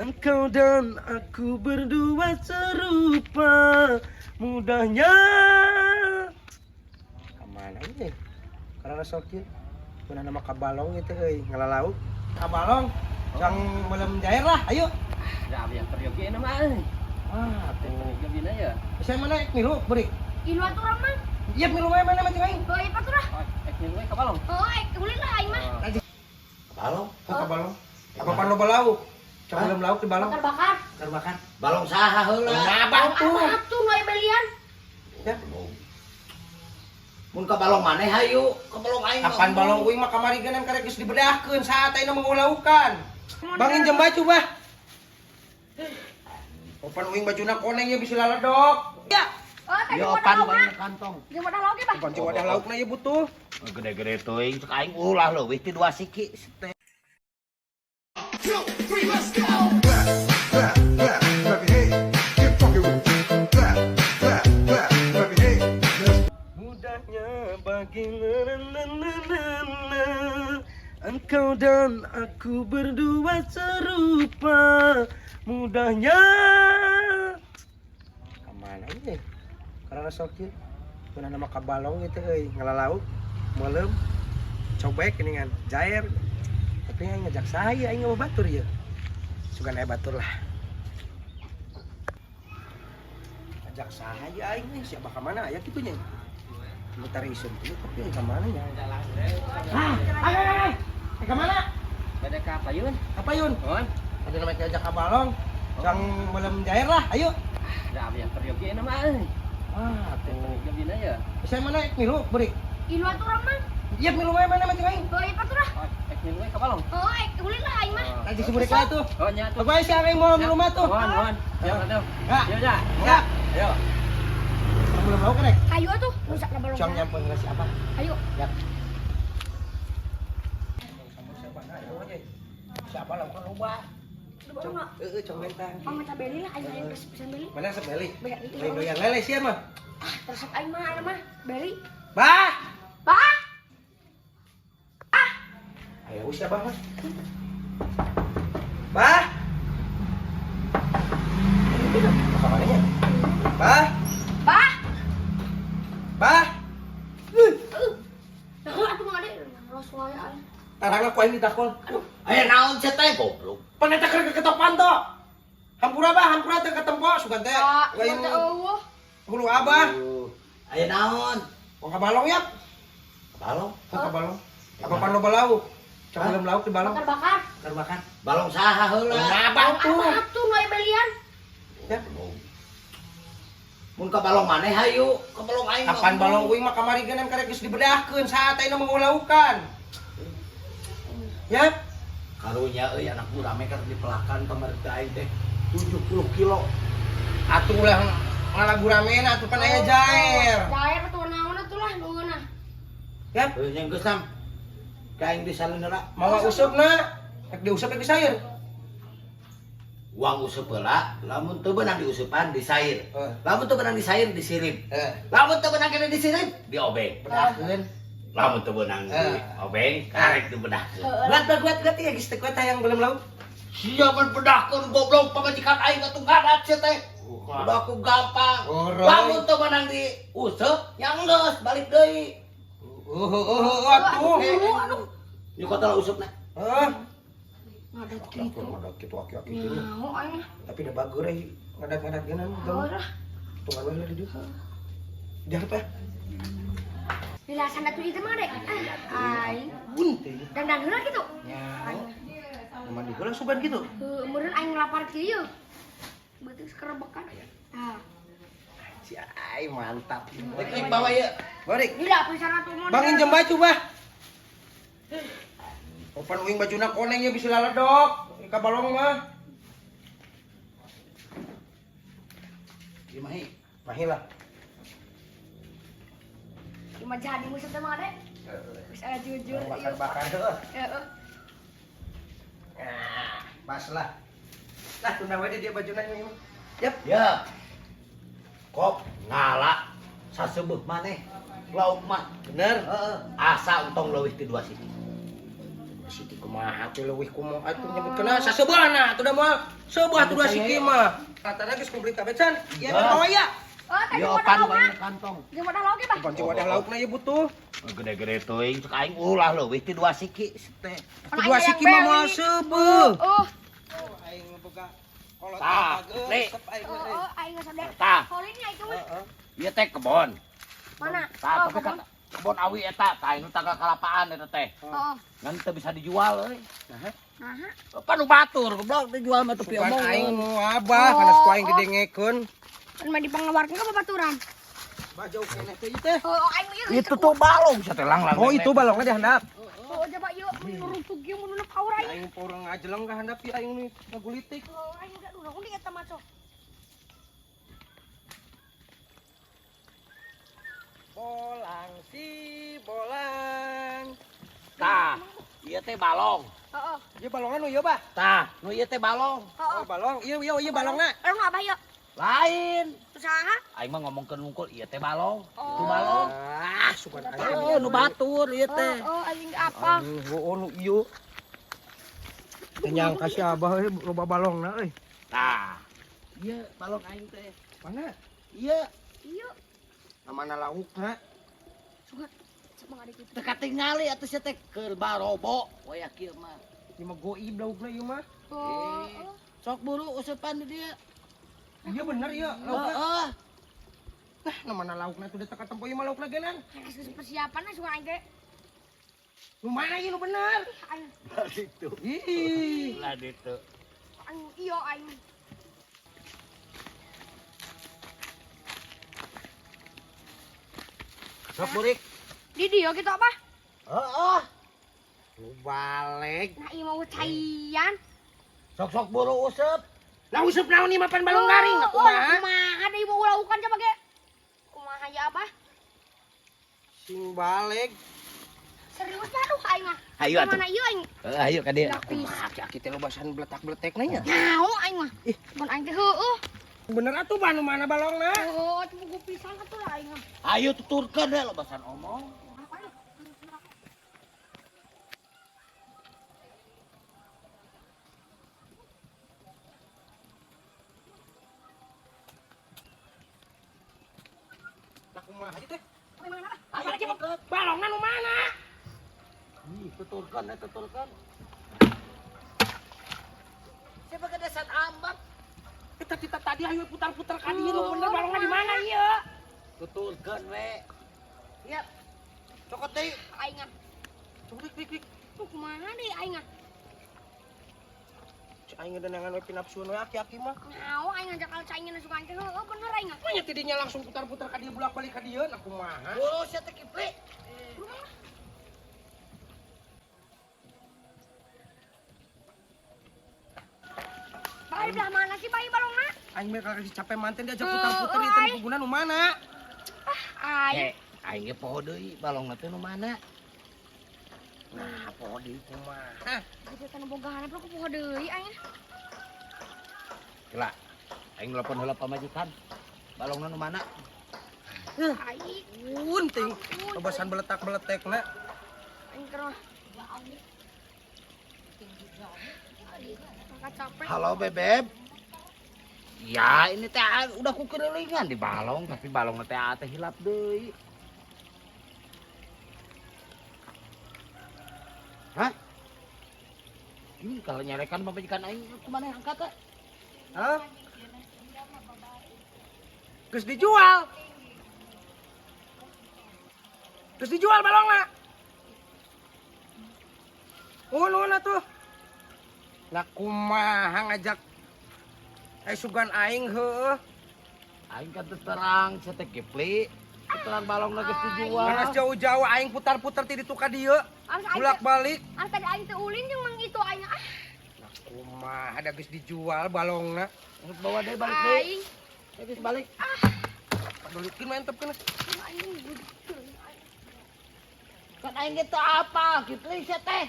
Engkau dan aku berdua serupa. Mudahnya. Kemana ini? Karena sokir. Mana nama kabalong itu euy, ngalalauk. Kabalong, jang belum jair lah, ayo. Da abi yang peryogi mah euy. Wah, tuh. Peryogi ya. Bisa mana milu beri? Ilu atuh urang mah. Iya milu wae mana macam aing. Oh, iya atuh lah. Ek milu we ka balong. Oh, ek ulin lah aing mah. Balong? Oh, kabalong. Apa pan loba lauk? Cok belum lauk di balong. Bakar-bakar. Bakar bakar. Balong saha heula? Ngabah tuh. Apa atuh nu aya belian? Ya. Mun ka balong maneh hayu, ka balong aing. Kapan balong uing mah kamari geunan karek geus dibedahkeun saat ayeuna mangulaukan. Bang injem baju bah. Opan uing bajuna koneng ya bisa laledok. Ya. Oh, tadi Ya wadah opan laukna. banyak kantong. Jeung wadah lauk ge, Bah. Opan jeung wadah laukna ya butuh. Gede-gede teuing cek aing ulah leuwih ti 2 siki. 2, 3, let's go. Clap, clap, clap, clap your hands. Get funky with it. Clap, clap, clap, clap your hands. Let's Mudahnya bagi na na na na na. Engkau dan aku berdua serupa. Mudahnya. Kemana ini? Karena sokir. Mana nama kabalong itu euy, ngalalauk. Melem. Cobek ini kan, jair. Tapi yang ngajak saya aing mau batur ya. Sugan aya batur lah. Ajak saya aing nih, siapa ka mana aya kitu nya. Mutar isun tuh tapi ka mana nya? Ah, ayo ayo ayo. Eh, ka mana? Bade ka payun. Apa yun? Mohon. Ada namanya diajak ka balong. Jang melem jair lah, ayo. Da abi yang peryogi mah euy. Wah, tuh. Peryogi ya. Bisa mana milu beri? Ilu atuh urang mah. Iya milu wae mana macam aing. Oh, iya atuh lah. Ek milu we ka balong. Oh, ek ulin lah aing mah. Tadi si burik lah tuh. Oh nya tuh. Bagus sih aing mau milu mah tuh. Mohon, mohon. Ya atuh. Ya. Yo ya. Ya. Ayo. Belum mau kan? Ayo atuh, rusak lah balong. Cong nyampeun ngasih apa? Ayo. Ya. Siapa lakukan loba? Balong mah. Heeh, cong mentang. Oh, minta beli lah aing aing resep pisan beli. Mana resep beli? Beli. Lain doyan lele sia mah. Ah, resep aing mah aing mah beli. Bah. Bah. Ayo usah bah mah. Bah. Apa mananya? Bah. Bah. Bah. Nah, atuh mah ade ros wae aing. Tarangna ku aing ditakol. Aya naon sia teh goblok. Paneta keur ketok panto. Hampura bah, hampura teh ketempo sugan teh. Ah, Lain sugan teh eueuh. hulu abah. Aya naon? Wong ka balong ya. Balong? Wong ka balong. Apa pan loba lauk? Cok belum lauk di balong. Bakar-bakar. Bakar bakar. Balong saha heula? Ngabah tuh. Apa atuh nu aya belian? Ya. Mun ka balong maneh hayu, ka balong aing. Kapan balong uing mah kamari geunan karek geus dibedahkeun saat ayeuna mangulaukan. Ya, Karunya euy anak gurame kan dipelakan kamari teh aing teh 70 kilo. Atuh ulah ngalaguramena atuh pan aya jair. Jair atuh naon atuh lah nu ngeunah. Ya, Heuh nya geus nam. Ka aing disalin heula. mawa usupna, rek diusap rek disair. Uang useup heula, lamun teu beunang diusupan disair. Heeh. Lamun teu beunang disair disirip. Heeh. Lamun teu beunang kene disirip diobeng. Bedahkeun. Lamun teu beunang diobeng karek dibedahkeun. Buat buat buat ya geus teu kuat hayang belum lauk. Sia bedahkeun goblok pamajikan aing atuh ngadat sia teh. Udah aku gampang. Oroy. Lamun teu meunang diuseup nya geus balik deui. Atuh. Aduh, aduh. Nyokot lah usupna. Hah? Ngadat gitu. Ngadat gitu aki-aki teh. Nyaho aing mah. Tapi udah bagus euy, ngadat-ngadat geunan. Heuh lah. Tunggu we lah di dieu. Diharap ya. Dilasan atuh ieu mah dek. Ah, aing. Bun teh. Dandan heula kitu. Ya. Mandi heula sugan gitu. Heuh, meureun aing lapar kieu. Beuteung sekerebekan. Tah. Ciai mantap. Rek rek bawa ieu. Balik. Gila pisan atuh mun. Bang injem baju bah. Opan uing bajuna koneng ya bisa laledok. Ka balong mah. Ieu mah hi. Mahi lah. Cuma jadi musuh teh mah dek. Geus aya jujur. Bakar-bakar heuh. Heeh. Nah, pas lah. Lah tunda we dia bajuna ini mah. Yap. Ya. Kop ngala sasebeuh maneh lauk mah. Bener. Heeh. Asa entong leuwih ti 2 siki. Siti Kumaha teh leuwih kumaha atuh nyebutkeun saseubeuhna atuh da moal. Seubeuh atuh dua siki mah. Katana geus komplit kabeh can. Ieu mah bawa ya. Oh, tadi Ya wadah opan laukna. banyak kantong. Jeung wadah lauk ge, Bah. Panci wadah laukna ieu butuh. Gede-gede teuing cek aing ulah leuwih ti dua siki teh. Pan Dua aing siki hayang mah moal beli. seubeuh. Oh, Aing boga kolot Tah, Li. resep aing oh, euy. oh, aing geus ada. Tah. Holinnya itu mah. Heeh. Ieu teh kebon. Mana? Tah, Oh, tapi kebon. kan kebon awi eta, tah anu tanggal kalapaan eta teh. Oh, Ngan teu bisa dijual euy. Nah, nah. Pan nu batur goblok dijual mah teu Bukan aing piomongeun. nu abah kana ku aing didengekeun. Kan mah dipangawarkeun ka babaturan. Bah jauh keneh teh ieu teh. Oh, aing mah ieu. Itu tuh balong sia teh langlang. Oh, itu balongnya di handap. Oh, coba yuk menurut kieu mun power aing. Aing porang ngajeleng ka handap ieu aing nu ngagulitik. Oh, aing udah urang undi eta mah sok. Bolang si bolang. Tah, ieu teh balong. Heeh. Ieu balongna nu ieu bah. Tah, nu ieu teh balong. Heeh. Oh, balong. Ieu ieu ieu balongna. Balong abah yuk. Lain. Usaha. Aing mah ngomongkeun wungkul ieu teh balong. Itu Oh. balong. Ah, sugan aing. Oh, nu batur ieu teh. Oh, oh, aing ge apa? Aing heueuh nu ieu. Teu nyangka si abah euy loba balongna euy. Tah. Ieu balong aing teh. Mana? Ieu Iya. Mana laukna? Sugan. Sok mah ada kitu. teu katingali atuh sia teh keur barobo waya kieu mah. Ieu mah goib laukna ieu mah. Oh, oh. Sok buru usupan di dieu. Iya bener ieu laukna. Heeh. Nah, nu mana laukna tuh teu katempo ieu mah laukna genan. Harus geus persiapan lah sugan aing ge. Nu mana ieu nu bener? Aing Lah ditu. Ih. Lah ditu. aing iya aing. Sok burik. Di dieu kitu apa? Heeh. Nu balik. Nah, ieu mau caian. Sok-sok buru useup. Lah useup naon ieu mah pan balong garing Oh, kumaha? kumaha deui mau laukan coba ge. Kumaha ya abah? Sing balik. Serius mah aduh aing mah. Ayo atuh. Mana ieu aing? Heeh, ayo ka dieu. Lapis. Kumaha aki-aki teh lobasan bletak-bletekna nya. Nyaho aing mah. Mun aing teh heueuh. Bener atuh bah nu mana balongna? Oh, teu pisan atuh lah aing mah. Ayo tuturkeun we lobasan omong. Lah kumaha ieu teh? Ayo tuturkeun. Balongna nu mana? Ih, tuturkeun we tuturkeun. Siapa kedesan ambak? Kita kita tadi ayo putar-putar ka dieu nu bener balongna di mana ieu? Tuturkeun we. Iya. Cokot deui. Aing ah. Coba dik dik dik. Tuh kumaha deui aing ah. Cek aing ngedenangan we pinapsuan we aki-aki mah. Nyaho aing ngajak kalau caingan sugan teh heueuh bener aing ah. Manya tidinya langsung putar-putar ka dieu bolak-balik ka dieu nah kumaha? Buru sia teh Kipli. Bae belah mana sih bae balongna? Aing mah kalau capek manten diajak putar-putar ieu teh nu kuguna nu mana? Aing Eh, aing ge poho deui balongna teh nu mana? Nah, poho deui kumaha? Gitu teh nu boga hanap ku poho deui aing. Gila. Aing nelpon heula pamajikan. Balongna nu mana? Aing Unting lobasan beletak-beletekna. aing keur Angkat capek. Halo Bebeb. Ya, ini teh udah ku kelilingan di balong, tapi balong teh teh hilap deui. Hah? Ini kalau nyarekan pamajikan aing kumaha angkat teh? Hah? Geus dijual. Geus dijual balongna. Nuhun atuh. Lah kumaha ngajak sugan aing heueuh. Aing kan teu terang, sia teh Kipli. Teu terang balongna geus dijual. Panas jauh-jauh aing putar-putar ti ditu ka dieu. Harus aing teh- Bolak-balik. harus tadi aing teh ulin jeung mang itu aing ah. Lah kumaha da geus dijual balongna. Geus bawa deui balik deui. Aing. Geus balik. Padulikeun mah entepkeun. Aing Kan aing ge teu apal Kipli sia teh.